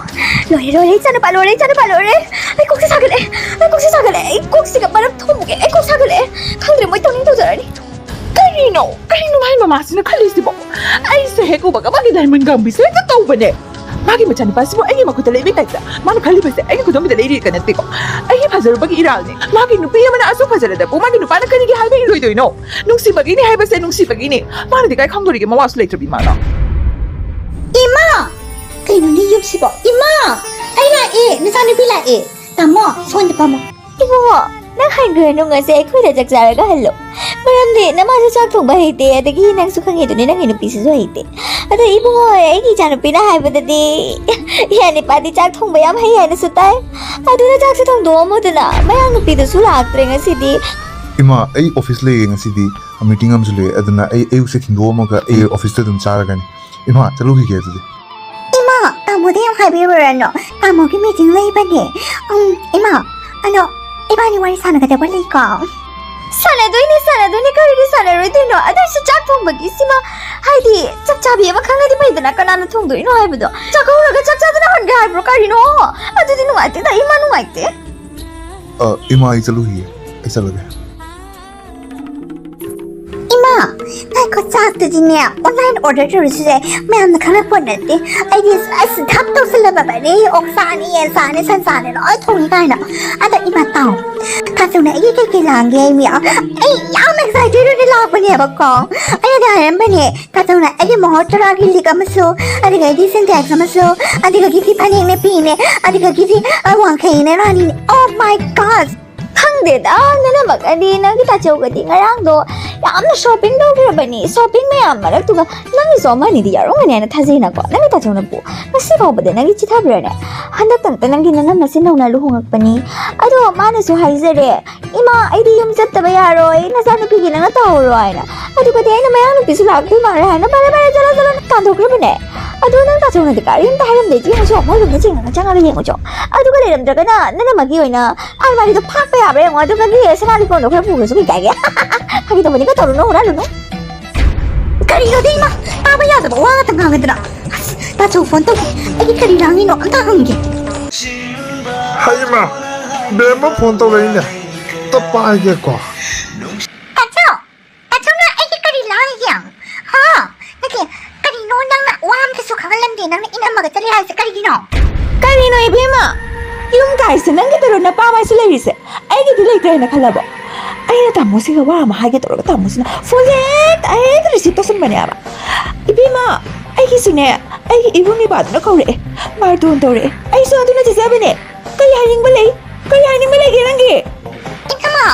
ꯂꯣꯏꯔꯦ, ꯂꯣꯏꯔꯦ, ꯏꯆꯥꯅꯨꯄꯥ, ꯂꯣꯏꯔꯦ, ꯏꯆꯥꯅꯨꯄꯥ, ꯂꯣꯏꯔꯦ꯫ ꯑꯩ ꯀꯣꯛꯁꯦ ꯁꯥꯒꯠꯂꯦ, ꯑꯩ ꯀꯣꯛꯁꯦ ꯁꯥꯒꯠꯂꯦ꯫ ꯑꯩ ꯀꯣꯛꯁꯤꯒ ꯃꯔꯝ ꯊꯣꯝꯃꯨꯒꯦ, ꯑꯩ ꯀꯣꯛ ꯁꯥꯒꯠꯂꯦ꯫ ꯈꯪꯗ꯭ꯔꯦ, ꯃꯣꯏ ꯇꯧꯅꯤꯡ ꯇꯧꯖꯔꯅꯤ꯫ ꯀꯔꯤꯅꯣ? ꯀꯔꯤꯅꯣ ꯃꯥꯏ ꯃꯃꯥꯁꯤꯅ ꯈꯜꯂꯤꯁꯤꯕꯣ? ꯑꯩꯁꯦ ꯍꯦꯛ ꯎꯕꯒ ꯃꯥꯒꯤ diamond ꯒꯝꯕꯤꯁꯦ ꯍꯦꯛꯇ ꯇꯧꯕꯅꯦ꯫ ꯃꯥꯒꯤ ꯃꯆꯥꯅꯨꯄꯥꯁꯤꯕꯨ ꯑꯩꯒꯤ ꯃꯈꯨꯠꯇ ꯂꯩꯕꯤ ꯇꯥꯏꯞꯇ ꯃꯥꯅ ꯈꯜꯂꯤꯕꯁꯦ ꯑꯩꯒꯤ ꯈꯨꯗꯣꯝꯕꯤꯗ ꯂꯩꯔꯤꯒ ꯅꯠꯇꯦꯀꯣ꯫ ꯑꯩꯒꯤ ꯐꯖꯔꯨꯕꯒꯤ ꯏꯔꯥꯜꯅꯦ꯫ ꯃꯥꯒꯤ ꯅꯨꯄꯤ ꯑꯃꯅ ꯑꯁꯨꯛ ꯐꯖꯔꯗꯕꯨ ꯃꯥꯒꯤ ꯅꯨꯄꯥꯅ ꯀꯔꯤꯒꯤ ꯍꯥꯏꯕ ꯏꯜꯂꯣꯏꯗꯣꯏꯅꯣ? ꯅꯨꯡꯁꯤꯕꯒꯤꯅꯤ ꯍꯥꯏꯕꯁꯦ ꯅꯨꯡꯁꯤꯕꯒꯤꯅꯤ꯫ ꯃꯥꯅꯗꯤ ꯀꯥꯏ ꯈꯪꯗꯣꯔꯤꯒꯦ ꯃꯋꯥꯁꯨ ꯂꯩꯇ꯭ꯔꯕꯤ ꯃꯥꯅ? ꯏꯃꯥ! ꯀꯩꯅꯣꯅꯦ ꯌꯨꯝꯁꯤꯕꯣ? ꯏꯃꯥ! ꯑꯩ ꯂꯥꯛꯑꯦ, ꯅꯆꯥꯅꯨꯄꯤ ꯂꯥꯛꯑꯦ꯫ ꯇꯥꯃꯣ, ꯁꯣꯝꯗ ꯐꯝꯃꯣ꯫ ꯏꯕꯨꯡꯉꯣ, ꯅꯪ ꯍꯥꯏꯈ꯭ꯔꯅꯨ, ꯉꯁꯤ ꯑꯩꯈꯣꯏꯗ ꯆꯥꯛ ꯆꯥꯔꯒ ꯍꯜꯂꯣ꯫ ꯃꯔꯝꯗꯤ ꯅꯃꯥꯁꯨ ꯆꯥꯛ ꯊꯣꯡꯕ ꯍꯩꯇꯦ, ꯑꯗꯒꯤ ꯅꯪꯁꯨ ꯈꯪꯉꯤꯗꯨꯅꯤ, ꯅꯪꯒꯤ ꯅꯨꯄꯤꯁꯤꯁꯨ ꯍꯩꯇꯦ꯫ ꯑꯗꯣ ꯏꯕꯨꯡꯉꯣ, ꯑꯩꯒꯤ ꯏꯆꯥꯅꯨꯄꯤꯅ ꯍꯥꯏꯕꯗꯗꯤ, ꯏꯌꯥ ꯅꯤꯄꯥꯗꯤ ꯆꯥꯛ ꯊꯣꯡꯕ ꯌꯥꯝ ꯍꯩ ꯍꯥꯏꯅꯁꯨ ꯇꯥꯏ꯫ ꯑꯗꯨꯅ ꯆꯥꯛꯁꯨ ꯊꯣꯡꯗꯣꯛꯑꯝꯃꯣꯗꯅ, ꯃꯌꯥꯡ ꯅꯨꯄꯤꯗꯨꯁꯨ ꯂꯥꯛꯇ꯭ꯔꯦ ꯉꯁꯤꯗꯤ꯫ ꯏꯃꯥ, ꯑꯩ office ꯂꯩꯌꯦ ꯉꯁꯤꯗꯤ, meeting ꯑꯃꯁꯨ ꯂꯩꯌꯦ, ꯑꯗꯨꯅ ꯑꯩ ꯑꯌꯨꯛꯁꯦ ꯊꯤꯟꯗꯣꯛꯑꯝꯃꯒ ꯑꯩ officeꯇ ꯑꯗꯨꯝ ꯆꯥꯔꯒꯅꯤ꯫ ꯏꯃꯥ, ꯆꯠꯂꯨꯈꯤꯒꯦ ꯑꯗꯨꯗꯤ꯫ ꯏꯃꯥ, ꯇꯥꯃꯣꯗ ꯌꯥꯝ ꯍꯥꯏꯕꯤꯔꯨꯔꯅꯨ꯫ ꯇꯥꯃꯣꯒꯤ meeting ꯂꯩꯕꯅꯦ꯫ ꯎꯝ, ꯏꯃꯥ, ꯑꯗꯣ ꯏꯕꯥꯅꯤ ꯋꯥꯔꯤ ꯁꯥꯟꯅꯒꯗꯕ ꯂꯩꯀꯣ꯫ ꯁꯥꯟꯅꯗꯣꯏꯅꯦ, ꯁꯥꯟꯅꯗꯣꯏꯅꯦ, ꯀꯔꯤꯒꯤ ꯁꯥꯟꯅꯔꯣꯏꯗꯣꯏꯅꯣ? ꯑꯗꯨꯏꯁꯨ ꯆꯥꯛ ꯊꯣꯡꯕꯒꯤ ꯁꯤꯃ, ꯍꯥꯏꯗꯤ, ꯆꯞ ꯆꯥꯕꯤ ꯑꯃ ꯈꯪꯉꯗꯤ ꯐꯩꯗꯅ, ꯀꯅꯥꯅ ꯊꯣꯡꯗꯣꯏꯅꯣ ꯍꯥꯏꯕꯗꯣ꯫ ꯆꯥꯛꯀꯧꯔꯒ ꯆꯥꯛ ꯆꯥꯗꯅ ꯍꯟꯒꯦ ꯍꯥꯏꯕ꯭ꯔꯣ? ꯀꯔꯤꯅꯣ? ꯑꯗꯨꯗꯤ ꯅꯨꯡꯉꯥꯏꯇꯦꯗ, ꯏꯃꯥ ꯅꯨꯡꯉꯥꯏꯇꯦ꯫ ꯑ, ꯏꯃꯥ, ꯑꯩ ꯆꯠꯂꯨꯈꯤꯒꯦ꯫ ꯑꯩ ꯆꯠꯂꯒꯦ꯫ ꯏꯃꯥ, ꯉꯥꯏꯈꯣ, ꯆꯥꯛꯇꯨꯗꯤꯅꯦ, online order ꯇꯧꯔꯁꯨ ꯌꯥꯏ, ꯃꯌꯥꯝꯅ ꯈꯪꯉꯛꯄ ꯅꯠꯇꯦ꯫ ꯑꯩꯗꯤ ꯑꯁ ꯙꯞ ꯇꯧꯁꯜꯂꯕꯅꯦ, ꯑꯣꯛꯁꯥꯅꯤ, ꯌꯦꯟꯁꯥꯅꯤ, ꯁꯟꯁꯥꯅꯤ ꯂꯣꯏ ꯊꯣꯡꯉꯤ ꯀꯥꯏꯅ꯫ ꯑꯗ ꯏꯃꯥ ꯇꯥꯎ, ꯇꯥꯆꯧꯅ ꯑꯩꯒꯤ ꯀꯩꯀꯩ ꯂꯥꯡꯒꯦ ꯍꯥꯏ ꯃꯤ? ꯑꯩ ꯌꯥꯝ excited ꯑꯣꯏꯅ ꯂꯥꯛꯄꯅꯦꯕꯀꯣ꯫ ꯑꯩꯅꯗꯤ ꯍꯥꯏꯔꯝꯕꯅꯦ, ꯇꯥꯆꯧꯅ ꯑꯩꯒꯤ ꯃꯣꯍꯣꯔ ꯇꯔꯥꯒꯤ ꯂꯤꯛ ꯑꯃꯁꯨ, ꯑꯗꯨꯗꯒꯤꯗꯤ Sintex ꯑꯃꯁꯨ, ꯑꯗꯨꯗꯒꯤꯗꯤ ꯐꯅꯦꯛꯅꯦ ꯐꯤꯅꯦ, ꯑꯗꯨꯗꯒꯤꯗꯤ, ꯑ, ꯋꯥꯡꯈꯩꯅꯦ ꯔꯥꯅꯤꯅꯦ꯫ Oh my God! ꯈꯪꯗꯦꯗ, ꯅꯅꯝꯃꯒꯗꯤ, ꯅꯪꯒꯤ ꯇꯥꯆꯧꯒꯗꯤ ꯉꯔꯥꯡꯗꯣ ꯌꯥꯝꯅ shopping ꯇꯧꯈ꯭ꯔꯕꯅꯤ꯫ Shopping ꯃꯌꯥꯝ ꯃꯔꯛꯇꯨꯒ ꯅꯪꯒꯤꯁꯨ ꯑꯃ ꯑꯅꯤꯗꯤ ꯌꯥꯎꯔꯝꯒꯅꯤ ꯍꯥꯏꯅ ꯊꯥꯖꯩꯅꯀꯣ꯫ ꯅꯪꯒꯤ ꯇꯥꯆꯧꯅꯕꯨ ꯉꯁꯤ ꯐꯥꯎꯕꯗ ꯅꯪꯒꯤ ꯆꯤꯊꯕ꯭ꯔꯅꯦ? ꯍꯟꯗꯛꯇꯪꯇ ꯅꯪꯒꯤ ꯅꯅꯝꯃꯁꯤ ꯅꯧꯅ ꯂꯨꯍꯣꯡꯉꯛꯄꯅꯤ꯫ ꯑꯗꯣ ꯃꯥꯅꯁꯨ ꯍꯥꯏꯖꯔꯦ, "ꯏꯃꯥ, ꯑꯩꯗꯤ ꯌꯨꯝ ꯆꯠꯇꯕ ꯌꯥꯔꯣꯏ, ꯅꯆꯥꯅꯨꯄꯤꯒꯤ ꯅꯪꯅ ꯇꯧꯍꯧꯔꯣ" ꯍꯥꯏꯅ꯫ ꯑꯗꯨꯒꯗꯤ ꯑꯩꯅ ꯃꯌꯥꯡ ꯅꯨꯄꯤꯁꯨ ꯂꯥꯛꯇꯣꯏ ꯃꯥꯜꯂꯦ ꯍꯥꯏꯅ ꯐꯔꯦ ꯐꯔꯦ ꯆꯠꯂꯣ ꯆꯠꯂꯣ ꯇꯥꯟꯊꯣꯛꯈ꯭ꯔꯕꯅꯦ꯫ ꯑꯗꯣ ꯅꯪ ꯇꯥꯆꯧꯅꯗꯤ ꯀꯔꯤꯝꯇ ꯍꯥꯏꯔꯝꯗꯦ꯫ ꯌꯦꯡꯉꯨꯆꯣ, ꯃꯣꯏ ꯔꯨꯝꯗ ꯆꯦꯡꯉꯒ ꯆꯪꯉꯒ ꯌꯦꯡꯉꯨꯆꯣ꯫ ꯑꯗꯨꯒ ꯂꯩꯔꯝꯗ꯭ꯔꯒꯅ ꯅꯅꯝꯃꯒꯤ ꯑꯣꯏꯅ ꯑꯜꯃꯥꯔꯤꯗꯣ ꯐꯥꯛꯄ ꯌꯥꯕ꯭ꯔꯥ ꯌꯦꯡꯉꯣ, ꯑꯗꯨꯒꯗꯤ ꯁꯅꯥ ꯂꯤꯛꯀꯣꯟꯗꯣ ꯈꯔ ꯄꯨꯈ꯭ꯔꯁꯨ ꯀꯩ ꯀꯥꯏꯒꯦ? ꯐꯥꯒꯤ ꯇꯧꯕꯅꯤꯀꯣ, ꯇꯧꯔꯨꯅꯨ, ꯍꯨꯔꯥꯜꯂꯨꯅꯨ꯫ ꯀꯔꯤꯅꯣꯗ ꯏꯃꯥ, ꯇꯥꯕ ꯌꯥꯗꯕ ꯋꯥ ꯉꯥꯛꯇ ꯉꯥꯡꯉꯗꯅ꯫ ꯑꯁ, ꯇꯥꯆꯧ phone ꯇꯧꯔꯤ꯫ ꯑꯩꯒꯤ ꯀꯔꯤ ꯂꯥꯡꯉꯤꯅꯣ ꯑꯝꯇ ꯍꯪꯒꯦ꯫ ꯍꯩꯃꯥ, ꯕꯦꯝꯃ phone ꯇꯧꯔꯛꯏꯅꯦ꯫ ꯑꯝꯇ ꯄꯥꯏꯒꯦꯀꯣ꯫ ꯇꯥꯆꯧ, ꯇꯥꯆꯧꯅ ꯑꯩꯒꯤ ꯀꯔꯤ ꯂꯥꯡꯉꯤꯒꯦ? ꯍꯥ? ꯅꯠꯇꯦ, ꯀꯔꯤꯅꯣ ꯅꯪꯅ ꯋꯥ ꯑꯝꯇꯁꯨ ꯈꯪꯍꯜꯂꯝꯗꯦ, ꯅꯪꯅ ꯏꯅꯝꯃꯒ ꯆꯠꯂꯦ ꯍꯥꯏꯁꯦ ꯀꯔꯤꯒꯤꯅꯣ? ꯀꯔꯤꯅꯣ ꯏꯕꯦꯝꯃ? ꯌꯨꯝ ꯀꯥꯏꯁꯦ ꯅꯪꯒꯤ ꯇꯔꯣ ꯅꯄꯥ ꯃꯥꯏꯁꯨ ꯂꯩꯔꯤꯁꯦ? ꯑꯩꯒꯤꯗꯤ ꯂꯩꯇ꯭ꯔꯦ ꯍꯥꯏꯅ ꯈꯜꯂꯕꯣ? ꯑꯩꯅ ꯇꯥꯃꯣꯁꯤꯒ ꯋꯥ ꯑꯃ ꯍꯥꯏꯒꯦ ꯇꯧꯔꯒ ꯇꯥꯃꯣꯁꯤꯅ phoneꯁꯦ ꯍꯦꯛꯇ, ꯍꯦꯛꯇ receive ꯇꯧꯁꯟꯕꯅꯦꯕ꯫ ꯏꯕꯦꯝꯃ, ꯑꯩꯒꯤꯁꯨꯅꯦ, ꯑꯩꯒꯤ ꯏꯕꯨꯡ ꯏꯄꯥꯗꯨꯅ ꯀꯧꯔꯛꯑꯦ, ꯕꯥꯔꯇꯣꯟ ꯇꯧꯔꯛꯑꯦ꯫ ꯑꯩꯁꯨ ꯑꯗꯨꯅ ꯆꯠꯆꯕꯅꯦ꯫ ꯀꯔꯤ ꯍꯥꯏꯅꯤꯡꯕ ꯂꯩ? ꯀꯔꯤ ꯍꯥꯏꯅꯤꯡꯕ ꯂꯩꯒꯦ ꯅꯪꯒꯤ? ꯏꯅꯝꯃ,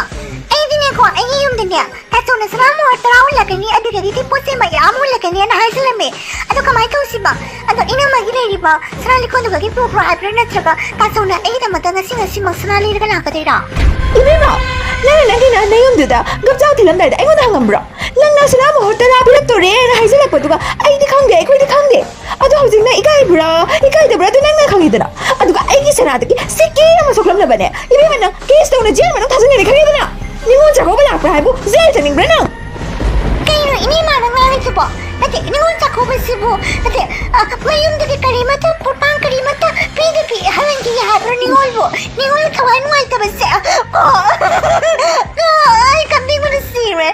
ꯑꯩꯗꯤꯅꯦꯀꯣ, ꯑꯩꯒꯤ ꯌꯨꯝꯗꯅꯦ, ꯇꯥꯆꯧꯅ ꯁꯅꯥ ꯃꯣꯍꯣꯔ ꯇꯔꯥ ꯎꯠꯂꯛꯀꯅꯤ, ꯑꯗꯨꯗꯒꯤꯗꯤ ꯄꯣꯠ ꯆꯩ ꯃꯌꯥꯝ ꯑꯃ ꯎꯠꯂꯛꯀꯅꯤꯅ ꯍꯥꯏꯖꯤꯜꯂꯝꯃꯦ꯫ ꯑꯗꯣ ꯀꯃꯥꯏꯅ ꯇꯧꯁꯤꯕ? ꯑꯗꯣ ꯏꯅꯝꯃꯒꯤ ꯂꯩꯔꯤꯕ ꯁꯅꯥ ꯂꯤꯛꯀꯣꯟꯗꯨꯒꯗꯤ ꯄꯨꯈ꯭ꯔꯣ ꯍꯥꯏꯕ꯭ꯔꯥ, ꯅꯠꯇ꯭ꯔꯒ ꯇꯥꯆꯧꯅ ꯑꯩꯒꯤꯗꯃꯛꯇ ꯉꯁꯤ ꯉꯁꯤꯃꯛ ꯁꯅꯥ ꯂꯩꯔꯒ ꯂꯥꯛꯀꯗꯣꯏꯔꯥ? ꯏꯕꯦꯝꯃ, ꯅꯪꯅ ꯅꯪꯒꯤ ꯅ-, ꯅꯌꯨꯝꯗꯨꯗ ꯒꯞꯆꯥ ꯊꯤꯜꯂꯝꯗꯥꯏꯗ ꯑꯩꯉꯣꯟꯗ ꯍꯪꯉꯝꯕ꯭ꯔꯣ? ꯅꯪꯅ ꯁꯅꯥ ꯃꯣꯍꯣꯔ ꯇꯔꯥ ꯄꯤꯔꯛꯇꯣꯔꯦꯅ ꯍꯥꯏꯖꯤꯜꯂꯛꯄꯗꯨꯒ ꯑꯩꯗꯤ ꯈꯪꯗꯦ, ꯑꯩꯈꯣꯏꯗꯤ ꯈꯪꯗꯦ꯫ ꯑꯗꯣ ꯍꯧꯖꯤꯛ ꯅꯪ ꯏꯀꯥꯏꯕ꯭ꯔꯥ, ꯏꯀꯥꯏꯗꯕ꯭ꯔꯥ? ꯑꯗꯨ ꯅꯪꯅ ꯈꯪꯉꯤꯗꯅ꯫ ꯑꯗꯨꯒ ꯑꯩꯒꯤ ꯁꯅꯥꯗꯒꯤ ꯁꯤꯛꯀꯤ ꯑꯃ ꯁꯣꯛꯂꯝꯅꯕꯅꯦ꯫ ꯏꯕꯦꯝꯃ, ꯅꯪ case ꯇꯧꯅ ꯖꯦꯜ ꯃꯅꯨꯡ ꯊꯥꯖꯤꯟꯒꯅꯤ ꯈꯪꯉꯤꯗꯅ꯫ ꯅꯤꯉꯣꯜ ꯆꯥꯛꯀꯧꯕ ꯂꯥꯛꯄ꯭ꯔꯥ ꯍꯥꯏꯕꯨ ꯖꯦꯜ ꯆꯠꯅꯤꯡꯕ꯭ꯔꯥ ꯅꯪ? ꯀꯩꯅꯣ ꯏꯅꯦ ꯃꯥꯅ ꯉꯥꯡꯉꯤꯁꯤꯕꯣ? ꯅꯠꯇꯦ, ꯅꯤꯉꯣꯜ ꯆꯥꯛꯀꯧꯕꯁꯤꯕꯨ, ꯅꯠꯇꯦ, ꯑ, ꯃꯌꯨꯝꯗꯒꯤ ꯀꯔꯤꯃꯠꯇ, ꯄꯣꯠꯄꯥꯡ ꯀꯔꯤꯃꯠꯇ ꯄꯤꯗꯕꯤ ꯍꯜꯍꯟꯈꯤ ꯍꯥꯏꯕ꯭ꯔꯣ ꯅꯤꯉꯣꯜꯕꯨ? ꯅꯤꯉꯣꯜ ꯊꯋꯥꯏ ꯅꯨꯡꯉꯥꯏꯇꯕꯁꯦ꯫ ꯑꯣ, ꯑꯣ, ꯑꯩ ꯀꯞꯅꯤꯡꯕꯅ ꯁꯤꯔꯦ꯫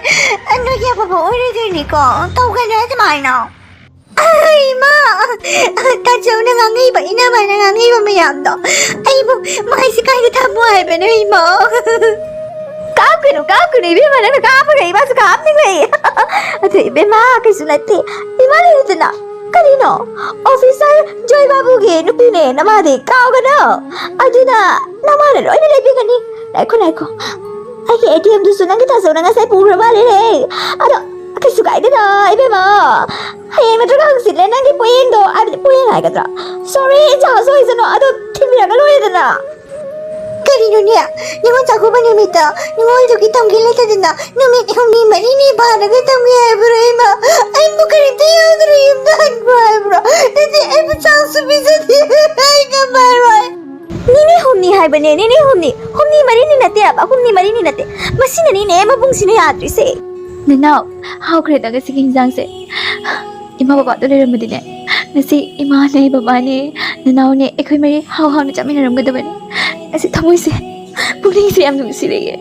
ꯅꯣꯏꯒꯤ ꯑꯐꯕ ꯑꯣꯏꯔꯣꯏꯗꯣꯏ ꯇꯧꯒꯅꯨ ꯑꯗꯨꯃꯥꯏꯅ꯫ ꯑꯩ ꯏꯃꯥ! ꯇꯥꯆꯧꯅ ꯉꯥꯡꯉꯛꯏꯕ, ꯏꯅꯝꯃꯅ ꯉꯥꯡꯉꯛꯏꯕ ꯃꯌꯥꯝꯗꯣ ꯑꯩꯕꯨ ꯃꯥꯏꯁꯦ ꯀꯥꯏꯗ ꯊꯝꯃꯣ ꯍꯥꯏꯕꯅꯣ ꯏꯃꯥ? ꯀꯥꯞꯀꯅꯨ, ꯀꯥꯞꯀꯅꯨ ꯏꯕꯦꯝꯃ, ꯅꯪꯅ ꯀꯥꯞꯄꯒ ꯏꯃꯥꯁꯨ ꯀꯥꯞꯅꯤꯡꯂꯛꯏ꯫ ꯑꯗꯨ ꯏꯕꯦꯝꯃ, ꯀꯩꯁꯨ ꯅꯠꯇꯦ, ꯏꯃꯥ ꯂꯩꯔꯗꯅ꯫ ꯀꯔꯤꯅꯣ? ꯑꯣꯐꯤꯁꯔ ꯖꯣꯏ ꯕꯥꯕꯨꯒꯤ ꯅꯨꯄꯤꯅꯦ ꯅꯃꯥꯗꯤ, ꯀꯥꯎꯒꯅꯨ꯫ ꯑꯗꯨꯅ ꯅꯃꯥꯅ ꯂꯣꯏꯅ ꯂꯩꯕꯤꯒꯅꯤ꯫ ꯉꯥꯏꯈꯣ, ꯉꯥꯏꯈꯣ, ꯑꯩꯒꯤ ꯑꯦ ꯇꯤ ꯑꯦꯝꯗꯨꯁꯨ ꯅꯪꯒꯤ ꯇꯥꯆꯧꯅ ꯉꯁꯥꯏ ꯄꯨꯈ꯭ꯔ ꯃꯥꯜꯂꯦꯍꯦ꯫ ꯑꯗꯣ ꯀꯩꯁꯨ ꯀꯥꯏꯗꯦꯗ ꯏꯕꯦꯝꯃ, ꯍꯌꯦꯡ ꯅꯠꯇ꯭ꯔꯒ ꯍꯪꯆꯤꯠꯅꯦ ꯅꯪꯒꯤ ꯄꯣꯌꯦꯡꯗꯣ, ꯍꯥꯏꯕꯗꯤ ꯄꯣꯌꯦꯡ ꯍꯥꯏꯒꯗ꯭ꯔꯥ, ꯁꯣꯔꯤ, ꯖꯍꯥꯖ ꯑꯣꯏꯁꯅꯨ, ꯑꯗꯣ ꯊꯤꯟꯕꯤꯔꯒ ꯂꯣꯏꯔꯦꯗꯅ꯫ ꯀꯔꯤꯅꯣꯅꯦ? ꯅꯤꯉꯣꯜ ꯆꯥꯛꯀꯧꯕ ꯅꯨꯃꯤꯠꯇ ꯅꯤꯉꯣꯜꯗꯨꯒꯤ ꯇꯝꯒꯦ ꯂꯩꯇꯗꯅ ꯅꯨꯃꯤꯠ ꯍꯨꯝꯅꯤ ꯃꯔꯤꯅꯤ ꯐꯥꯔꯒ ꯇꯝꯒꯦ ꯍꯥꯏꯕ꯭ꯔꯣ ꯏꯃꯥ? ꯑꯩꯕꯨ ꯀꯔꯤꯝꯇ ꯌꯥꯎꯗꯅ ꯌꯨꯝꯗ ꯍꯟꯈ꯭ꯔꯣ ꯍꯥꯏꯕ꯭ꯔꯣ? ꯅꯠꯇꯦ, ꯑꯩꯕꯨ ꯆꯥꯛꯁꯨ ꯄꯤꯖꯗꯦ꯫ ꯑꯩ ꯉꯝꯃꯔꯣꯏ꯫ ꯅꯤꯅꯤ ꯍꯨꯝꯅꯤ ꯍꯥꯏꯕꯅꯦ, ꯅꯤꯅꯤ ꯍꯨꯝꯅꯤ꯫ ꯍꯨꯝꯅꯤ ꯃꯔꯤꯅꯤ ꯅꯠꯇꯦ ꯍꯥꯏꯕ, ꯍꯨꯝꯅꯤ ꯃꯔꯤꯅꯤ ꯅꯠꯇꯦ꯫ ꯃꯁꯤꯅꯅꯤꯅꯦ ꯃꯕꯨꯡꯁꯤꯅ ꯌꯥꯗ꯭ꯔꯤꯁꯦ꯫ ꯅꯅꯥꯎ, ꯍꯥꯎꯈ꯭ꯔꯦꯗ ꯉꯁꯤꯒꯤ ꯏꯟꯖꯥꯡꯁꯦ꯫ ꯏꯃꯥ ꯕꯕꯥꯗꯣ ꯂꯩꯔꯝꯃꯗꯤꯅꯦ, ꯉꯁꯤ ꯏꯃꯥꯅꯦ, ꯕꯕꯥꯅꯦ, ꯅꯅꯥꯎꯅꯦ, ꯑꯩꯈꯣꯏ ꯃꯔꯤ ꯍꯥꯎ ꯍꯥꯎꯅ ꯆꯥꯃꯤꯟꯅꯔꯝꯒꯗꯕꯅꯦ꯫ ꯉꯁꯤ ꯊꯃꯣꯏꯁꯦ, ꯄꯨꯛꯅꯤꯡꯁꯦ ꯌꯥꯝ ꯅꯨꯡꯁꯤꯔꯛꯑꯦ꯫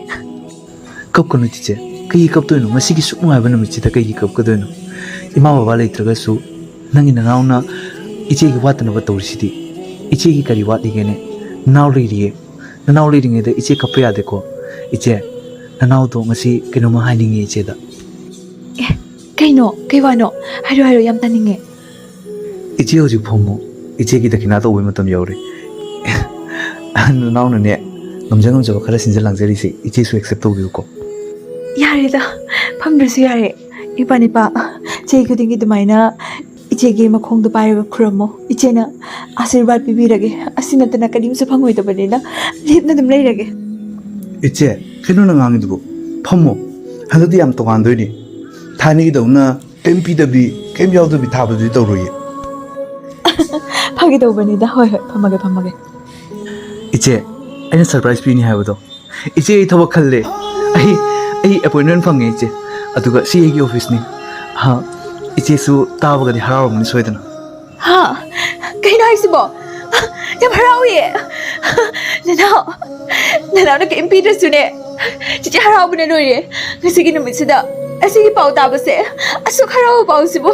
ꯀꯞꯀꯅꯨ ꯆꯤꯆꯦ, ꯀꯩꯒꯤ ꯀꯞꯇꯣꯏꯅꯣ? ꯉꯁꯤꯒꯤ ꯁꯨꯛ ꯅꯨꯡꯉꯥꯏꯕ ꯅꯨꯃꯤꯠꯁꯤꯗ ꯀꯩꯒꯤ ꯀꯞꯀꯗꯣꯏꯅꯣ? ꯏꯃꯥ ꯕꯕꯥ ꯂꯩꯇ꯭ꯔꯒꯁꯨ ꯅꯪꯒꯤ ꯅꯅꯥꯎꯅ ꯏꯆꯦꯒꯤ ꯋꯥꯠꯇꯅꯕ ꯇꯧꯔꯤꯁꯤꯗꯤ꯫ ꯏꯆꯦꯒꯤ ꯀꯔꯤ ꯋꯥꯠꯂꯤꯒꯦꯅꯦ? ꯅꯅꯥꯎ ꯂꯩꯔꯤꯌꯦ꯫ ꯅꯅꯥꯎ ꯂꯩꯔꯤꯉꯩꯗ ꯏꯆꯦ ꯀꯞꯄ ꯌꯥꯗꯦꯀꯣ꯫ ꯏꯆꯦ, ꯅꯅꯥꯎꯗꯣ ꯉꯁꯤ ꯀꯩꯅꯣꯝꯃ ꯍꯥꯏꯅꯤꯡꯉꯤ ꯏꯆꯦꯗ꯫ ꯑꯦ, ꯀꯩꯅꯣ? ꯀꯩ ꯋꯥꯅꯣ? ꯍꯥꯏꯔꯣ, ꯍꯥꯏꯔꯣ, ꯌꯥꯝ ꯇꯥꯅꯤꯡꯉꯦ꯫ ꯏꯆꯦ ꯍꯧꯖꯤꯛ ꯐꯝꯃꯣ꯫ ꯏꯆꯦꯒꯤ ꯗꯈꯤꯅꯥ ꯇꯧꯕꯩ ꯃꯇꯝ ꯌꯧꯔꯦ꯫ ꯅꯅꯥꯎꯅꯅꯦ, ꯉꯝꯖ ꯉꯝꯖꯕ ꯈꯔ ꯁꯤꯟꯖ ꯂꯥꯡꯖꯔꯤꯁꯦ ꯏꯆꯦꯁꯨ accept ꯇꯧꯕꯤꯌꯨꯀꯣ꯫ ꯌꯥꯔꯦꯗ, ꯐꯝꯗ꯭ꯔꯁꯨ ꯌꯥꯔꯦ꯫ ꯏꯄꯥ, ꯅꯤꯄꯥ, ꯆꯍꯤ ꯈꯨꯗꯤꯡꯒꯤ ꯑꯗꯨꯃꯥꯏꯅ ꯏꯆꯦꯒꯤ ꯃꯈꯣꯡꯗꯣ ꯄꯥꯏꯔꯒ ꯈꯨꯔꯝꯃꯣ꯫ ꯏꯆꯦꯅ ꯑꯥꯁꯤꯔꯕꯥꯗ ꯄꯤꯕꯤꯔꯒꯦ꯫ ꯑꯁꯤ ꯅꯠꯇꯅ ꯀꯔꯤꯝꯁꯨ ꯐꯪꯉꯣꯏꯗꯕꯅꯤꯅ ꯂꯦꯞꯅ ꯑꯗꯨꯝ ꯂꯩꯔꯒꯦ꯫ ꯏꯆꯦ, ꯀꯩꯅꯣ ꯅꯪ ꯉꯥꯡꯉꯤꯗꯨꯕꯨ? ꯐꯝꯃꯣ꯫ ꯍꯟꯗꯛꯇꯤ ꯌꯥꯝ ꯇꯣꯉꯥꯟꯗꯣꯏꯅꯤ꯫ ꯊꯥꯏꯅꯒꯤꯗꯧꯅ ꯀꯩꯝ ꯄꯤꯗꯕꯤ, ꯀꯩꯝ ꯌꯥꯎꯗꯕꯤ ꯊꯥꯕꯗꯨꯗꯤ ꯇꯧꯔꯣꯏꯌꯦ꯫ ꯐꯥꯒꯤ ꯇꯧꯕꯅꯤꯗ꯫ ꯍꯣꯏ, ꯍꯣꯏ, ꯐꯝꯃꯒꯦ, ꯐꯝꯃꯒꯦ꯫ ꯏꯆꯦ, ꯑꯩꯅ surprise ꯄꯤꯅꯤ ꯍꯥꯏꯕꯗꯣ, ꯏꯆꯦ, ꯑꯩ ꯊꯕꯛ ꯈꯜꯂꯦ꯫ ꯑꯩ, ꯑꯩ appointment ꯐꯪꯉꯦ, ꯏꯆꯦ꯫ ꯑꯗꯨꯒ ꯁꯤ ꯑꯩꯒꯤ office ꯅꯤ꯫ ꯍꯥ, ꯏꯆꯦꯁꯨ ꯇꯥꯕꯒꯗꯤ ꯍꯔꯥꯎꯔꯝꯒꯅꯤ ꯁꯣꯏꯗꯅ꯫ ꯍꯥ? ꯀꯩꯅꯣ ꯍꯥꯏꯁꯤꯕꯣ? ꯌꯥꯝ ꯍꯔꯥꯎꯏꯌꯦ꯫ ꯅꯅꯥꯎ, ꯅꯅꯥꯎꯅ ꯀꯔꯤꯝ ꯄꯤꯗ꯭ꯔꯁꯨꯅꯦ, ꯆꯤꯆꯦ ꯍꯔꯥꯎꯕꯅ ꯂꯣꯏꯔꯦ꯫ ꯉꯁꯤꯒꯤ ꯅꯨꯃꯤꯠꯁꯤꯗ ꯑꯁꯤꯒꯤ ꯄꯥꯎ ꯇꯥꯕꯁꯦ, ꯑꯁꯨꯛ ꯍꯔꯥꯎꯕ ꯄꯥꯎꯁꯤꯕꯨ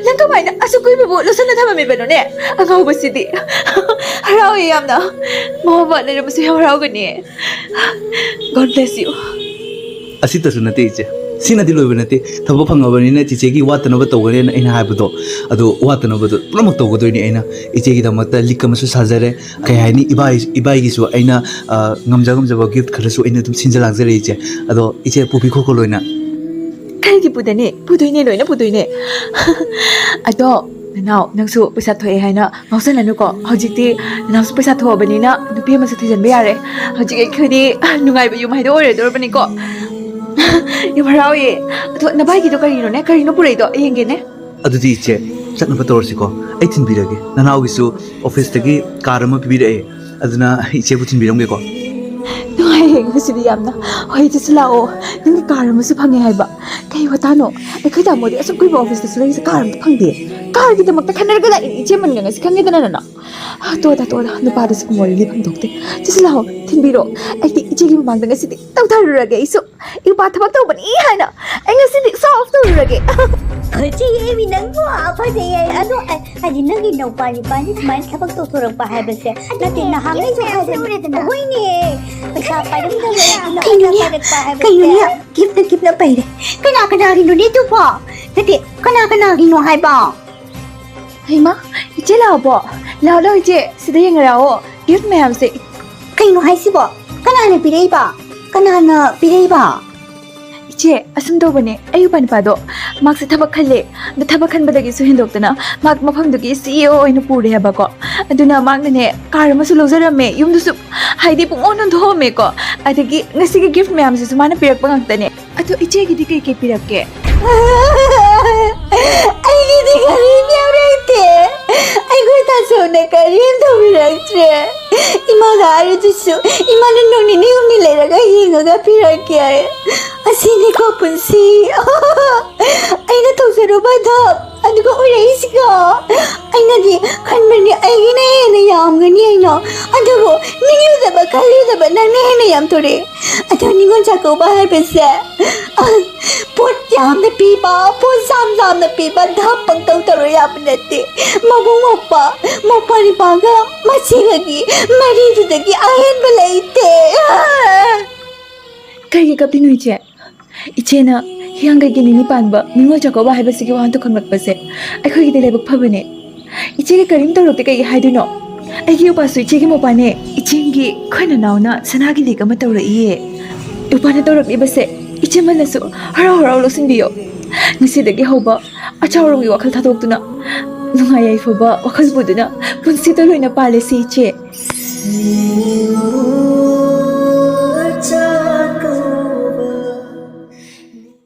ꯅꯪ ꯀꯃꯥꯏꯅ ꯑꯁꯨꯛ ꯀꯨꯏꯕꯕꯨ ꯂꯣꯠꯁꯤꯟꯅ ꯊꯝꯃꯝꯃꯤꯕꯅꯣꯅꯦ? ꯑꯉꯥꯎꯕꯁꯤꯗꯤ꯫ ꯍꯔꯥꯎꯏ ꯌꯥꯝꯅ꯫ ꯃꯃꯥ ꯕꯕꯥ ꯂꯩꯔꯝꯕꯁꯨ ꯌꯥꯝ ꯍꯔꯥꯎꯒꯅꯤ꯫ God bless you꯫ ꯑꯁꯤꯇꯁꯨ ꯅꯠꯇꯦ ꯏꯆꯦ, ꯁꯤꯅꯗꯤ ꯂꯣꯏꯕ ꯅꯠꯇꯦ꯫ ꯊꯕꯛ ꯐꯪꯉꯕꯅꯤꯅ ꯆꯤꯆꯦꯒꯤ ꯋꯥꯠꯇꯅꯕ ꯇꯧꯒꯅꯦꯅ ꯑꯩꯅ ꯍꯥꯏꯕꯗꯣ, ꯑꯗꯣ ꯋꯥꯠꯇꯅꯕꯗꯣ ꯄꯨꯝꯅꯃꯛ ꯇꯧꯒꯗꯣꯏꯅꯦ ꯑꯩꯅ꯫ ꯏꯆꯦꯒꯤꯗꯃꯛꯇ ꯂꯤꯛ ꯑꯃꯁꯨ ꯁꯥꯖꯔꯦ꯫ ꯀꯩ ꯍꯥꯏꯅꯤ, ꯏꯕꯥꯏ, ꯏꯕꯥꯏꯒꯤꯁꯨ ꯑꯩꯅ, ꯑ, ꯉꯝꯖ ꯉꯝꯖꯕ ꯒꯤꯐ ꯈꯔꯁꯨ ꯑꯩꯅ ꯑꯗꯨꯝ ꯁꯤꯟꯖ ꯂꯥꯛꯆꯔꯦ ꯏꯆꯦ꯫ ꯑꯗꯣ ꯏꯆꯦ, ꯄꯨꯕꯤꯈꯣꯀꯣ ꯂꯣꯏꯅ꯫ ꯀꯩꯒꯤ ꯄꯨꯗꯅꯤ? ꯄꯨꯗꯣꯏꯅꯦ, ꯂꯣꯏꯅ ꯄꯨꯗꯣꯏꯅꯦ꯫ ꯑꯗꯣ ꯅꯅꯥꯎ, ꯅꯪꯁꯨ ꯄꯩꯁꯥ ꯊꯣꯛꯑꯦ ꯍꯥꯏꯅ ꯉꯥꯎꯁꯟꯅꯅꯨꯀꯣ꯫ ꯍꯧꯖꯤꯛꯇꯤ ꯅꯅꯥꯎꯁꯨ ꯄꯩꯁꯥ ꯊꯣꯛꯑꯕꯅꯤꯅ ꯅꯨꯄꯤ ꯑꯃꯁꯨ ꯊꯤꯖꯤꯟꯕ ꯌꯥꯔꯦ꯫ ꯍꯧꯖꯤꯛ ꯑꯩꯈꯣꯏꯗꯤ ꯅꯨꯡꯉꯥꯏꯕ ꯌꯨꯝ ꯍꯥꯏꯗꯣ ꯑꯣꯏꯔꯗꯧꯔꯕꯅꯤꯀꯣ꯫ ꯌꯥꯝ ꯍꯔꯥꯎꯋꯦ꯫ ꯑꯗꯣ ꯅꯚꯥꯏꯒꯤꯗꯣ ꯀꯔꯤꯅꯣꯅꯦ? ꯀꯔꯤꯅꯣ ꯄꯨꯔꯛꯏꯗꯣ? ꯑꯩ ꯌꯦꯡꯒꯦꯅꯦ꯫ ꯑꯗꯨꯗꯤ ꯏꯆꯦ, ꯆꯠꯅꯕ ꯇꯧꯔꯁꯤꯀꯣ꯫ ꯑꯩ ꯊꯤꯟꯕꯤꯔꯒꯦ꯫ ꯅꯅꯥꯎꯒꯤꯁꯨ ꯑꯣꯐꯤꯁꯇꯒꯤ ꯀꯥꯔ ꯑꯃ ꯄꯤꯕꯤꯔꯛꯑꯦ꯫ ꯑꯗꯨꯅ ꯏꯆꯦꯕꯨ ꯊꯤꯟꯕꯤꯔꯝꯒꯦꯀꯣ꯫ ꯅꯨꯡꯉꯥꯏꯔꯦ ꯉꯁꯤꯗꯤ ꯌꯥꯝꯅ꯫ ꯍꯣꯏ, ꯏꯆꯦꯁꯨ ꯂꯥꯛꯑꯣ꯫ ꯅꯪꯒꯤ ꯀꯥꯔ ꯑꯃꯁꯨ ꯐꯪꯉꯦ ꯍꯥꯏꯕ꯫ ꯀꯩ ꯋꯥꯇꯥꯅꯣ? ꯑꯩꯈꯣꯏ ꯇꯥꯃꯣꯗꯤ ꯑꯁꯨꯛ ꯀꯨꯏꯕ ꯑꯣꯐꯤꯁꯇꯁꯨ ꯂꯩꯔꯤꯁꯦ, ꯀꯥꯔ ꯑꯝꯇ ꯐꯪꯗꯦ꯫ ꯀꯥꯔꯒꯤꯗꯃꯛꯇ ꯈꯟꯅꯔꯒ ꯂꯥꯛꯏꯅꯦ ꯏꯆꯦ ꯑꯃꯟꯒ ꯉꯁꯤ, ꯈꯪꯉꯦꯗꯅ ꯅꯅ꯫ ꯇꯣꯗ, ꯇꯣꯗ, ꯅꯨꯄꯥꯗꯁꯨ ꯃꯣꯔꯦꯗꯤ ꯐꯪꯗꯣꯛꯇꯦ꯫ ꯏꯆꯦꯁꯨ ꯂꯥꯛꯑꯣ, ꯊꯤꯟꯕꯤꯔꯣ꯫ ꯑꯩꯗꯤ ꯏꯆꯦꯒꯤ ꯃꯃꯥꯡꯗ ꯉꯁꯤꯗꯤ ꯇꯧꯊꯔꯨꯔꯒꯦ ꯑꯩꯁꯨ꯫ ꯏꯄꯥ ꯊꯕꯛ ꯇꯧꯕꯅꯤ ꯍꯥꯏꯅ ꯑꯩ ꯉꯁꯤꯗꯤ ꯁꯣ ꯑꯣꯐ ꯇꯧꯔꯨꯔꯒꯦ꯫ ꯐꯖꯩꯌꯦ ꯃꯤ ꯅꯪꯕꯨ, ꯐꯖꯩꯌꯦ꯫ ꯑꯗꯣ ꯑ, ꯍꯥꯏꯗꯤ ꯅꯪꯒꯤ ꯅꯧꯄꯥ ꯅꯤꯄꯥꯅꯤ ꯁꯨꯃꯥꯏꯅ ꯊꯕꯛ ꯇꯧꯊꯣꯔꯛꯄ ꯍꯥꯏꯕꯁꯦ ꯅꯠꯇꯦ, ꯅꯍꯥꯟꯉꯩꯁꯨ ꯍꯥꯏꯗꯅ꯫ ꯍꯣꯏꯅꯦ, ꯄꯩꯁꯥ ꯄꯥꯏꯔꯝꯗꯕ ꯅꯨꯄꯤꯅ ꯀꯩꯅꯣꯅꯦ? ꯄꯥꯏꯔꯛꯄ ꯍꯥꯏꯕꯁꯦ꯫ ꯀꯩꯅꯣꯅꯦ? ꯒꯤꯐꯅ ꯒꯤꯐꯅ ꯄꯩꯔꯦ꯫ ꯀꯅꯥ ꯀꯅꯥꯒꯤꯅꯣꯅꯦ ꯑꯗꯨꯕꯣ? ꯅꯠꯇꯦ, ꯀꯅꯥ ꯀꯅꯥꯒꯤꯅꯣ ꯍꯥꯏꯕ? ꯍꯩꯃꯥ, ꯏꯆꯦ ꯂꯥꯛꯑꯕꯣ? ꯂꯥꯛꯑꯣ, ꯂꯥꯛꯑꯣ ꯏꯆꯦ, ꯁꯤꯗ ꯌꯦꯡꯉꯔꯛꯑꯣ꯫ ꯒꯤꯐ ꯃꯌꯥꯝꯁꯦ꯫ ꯀꯩꯅꯣ ꯍꯥꯏꯁꯤꯕꯣ? ꯀꯅꯥꯅ ꯄꯤꯔꯛꯏꯕ? ꯀꯅꯥꯅ ꯄꯤꯔꯛꯏꯕ? ꯏꯆꯦ, ꯑꯁꯨꯝ ꯇꯧꯕꯅꯦ, ꯑꯩ ꯏꯄꯥ ꯅꯨꯄꯥꯗꯣ ꯃꯍꯥꯛꯁꯦ ꯊꯕꯛ ꯈꯜꯂꯦ꯫ ꯑꯗꯣ ꯊꯕꯛ ꯈꯟꯕꯗꯒꯤꯁꯨ ꯍꯦꯟꯗꯣꯛꯇꯅ ꯃꯍꯥꯛ ꯃꯐꯝꯗꯨꯒꯤ ꯁꯤ ꯏ ꯑꯣ ꯑꯣꯏꯅ ꯄꯨꯔꯦ ꯍꯥꯏꯕꯀꯣ꯫ ꯑꯗꯨꯅ ꯃꯍꯥꯛꯅꯅꯦ ꯀꯥꯔ ꯑꯃꯁꯨ ꯂꯧꯖꯔꯝꯃꯦ, ꯌꯨꯝꯗꯨꯁꯨ ꯍꯥꯏꯗꯤ ꯄꯨꯡꯑꯣꯟ ꯑꯣꯟꯊꯣꯛꯑꯝꯃꯦꯀꯣ꯫ ꯑꯗꯒꯤ ꯉꯁꯤꯒꯤ ꯒꯤꯐ ꯃꯌꯥꯝꯁꯤꯁꯨ ꯃꯥꯅ ꯄꯤꯔꯛꯄ ꯉꯥꯛꯇꯅꯦ꯫ ꯑꯗꯣ ꯏꯆꯦꯒꯤꯗꯤ ꯀꯩꯀꯩ ꯄꯤꯔꯛꯀꯦ? ꯑꯩꯒꯤꯗꯤ ꯀꯔꯤꯝ ꯌꯥꯎꯔꯛꯇꯦ꯫ ꯑꯩꯈꯣꯏ ꯇꯥꯆꯧꯅ ꯀꯔꯤꯝ ꯇꯧꯕꯤꯔꯛꯇ꯭ꯔꯦ꯫ ꯏꯃꯥꯒ ꯍꯥꯏꯔꯗꯨꯁꯨ ꯏꯃꯥꯅ ꯅꯣꯡ ꯅꯤꯅꯤ ꯍꯨꯝꯅꯤ ꯂꯩꯔꯒ ꯌꯦꯡꯉꯒ ꯄꯤꯔꯛꯀꯦ ꯍꯥꯏ꯫ ꯑꯁꯤꯅꯤꯀꯣ ꯄꯨꯟꯁꯤ꯫ ꯑꯩꯅ ꯇꯧꯖꯔꯨꯕ ꯊꯕꯛ ꯑꯗꯨꯒ ꯑꯣꯏꯔꯛꯏꯁꯤꯒ꯫ ꯑꯩꯅꯗꯤ ꯈꯟꯕꯅꯤ ꯑꯩꯒꯤꯅ ꯍꯦꯟꯅ ꯌꯥꯝꯒꯅꯤ ꯍꯥꯏꯅ, ꯑꯗꯨꯕꯨ ꯅꯤꯡꯂꯨꯗꯕ ꯈꯜꯂꯨꯗꯕ ꯅꯪꯅ ꯍꯦꯟꯅ ꯌꯥꯝꯊꯣꯔꯛꯑꯦ꯫ ꯑꯗꯣ ꯅꯤꯉꯣꯜ ꯆꯥꯛꯀꯧꯕ ꯍꯥꯏꯕꯁꯦ, ꯑ, ꯌꯥꯝꯅ ꯄꯤꯕ, ꯄꯣꯠ ꯌꯥꯝ ꯌꯥꯝꯅ ꯄꯤꯕ ꯙꯞ ꯄꯪꯇꯧ ꯇꯧꯔꯣ ꯌꯥꯕ ꯅꯠꯇꯦ꯫ ꯃꯕꯨꯡ ꯃꯧꯄ꯭ꯋꯥ, ꯃꯧꯄ꯭ꯋꯥ ꯅꯤꯄꯥꯒ ꯃꯆꯦꯒꯒꯤ ꯃꯔꯤꯗꯨꯗꯒꯤ ꯑꯍꯦꯟꯕ ꯂꯩꯇꯦ꯫ ꯀꯩꯒꯤ ꯀꯞꯄꯤꯅꯣ ꯏꯆꯦ? ꯏꯆꯦꯅ ꯍꯤꯌꯥꯡꯒꯩꯒꯤ ꯅꯤꯅꯤ ꯄꯥꯟꯕ ꯅꯤꯉꯣꯜ ꯆꯥꯛꯀꯧꯕ ꯍꯥꯏꯕꯁꯤꯒꯤ ꯋꯥꯍꯟꯊꯣꯛ ꯈꯪꯂꯛꯄꯁꯦ ꯑꯩꯈꯣꯏꯒꯤꯗꯤ ꯂꯥꯏꯕꯛ ꯐꯕꯅꯦ꯫ ꯏꯆꯦꯒꯤ ꯀꯔꯤꯝ ꯇꯧꯔꯛꯇꯦ ꯀꯩꯒꯤ ꯍꯥꯏꯗꯣꯏꯅꯣ? ꯑꯩꯒꯤ ꯎꯄꯥꯁꯨ ꯏꯆꯦꯒꯤ ꯃꯧꯄꯥꯅꯦ꯫ ꯏꯆꯦꯒꯤ ꯑꯩꯈꯣꯏ ꯅꯅꯥꯎꯅ ꯁꯅꯥꯒꯤ ꯂꯤꯛ ꯑꯃ ꯇꯧꯔꯛꯏꯌꯦ꯫ ꯎꯄꯥꯅ ꯇꯧꯔꯛꯂꯤꯕꯁꯦ ꯏꯆꯦꯃꯜꯅꯁꯨ ꯍꯔꯥꯎ ꯍꯔꯥꯎ ꯂꯧꯁꯤꯟꯕꯤꯌꯣ꯫ ꯉꯁꯤꯗꯒꯤ ꯍꯧꯕ ꯑꯆꯥꯎꯔꯝꯒꯤ ꯋꯥꯈꯜ ꯊꯥꯗꯣꯛꯇꯨꯅ ꯅꯨꯡꯉꯥꯏ ꯌꯥꯏꯐꯕ ꯋꯥꯈꯜ ꯄꯨꯗꯨꯅ ꯄꯨꯟꯁꯤꯗ ꯂꯣꯏꯅ ꯄꯥꯜꯂꯁꯤ ꯏꯆꯦ꯫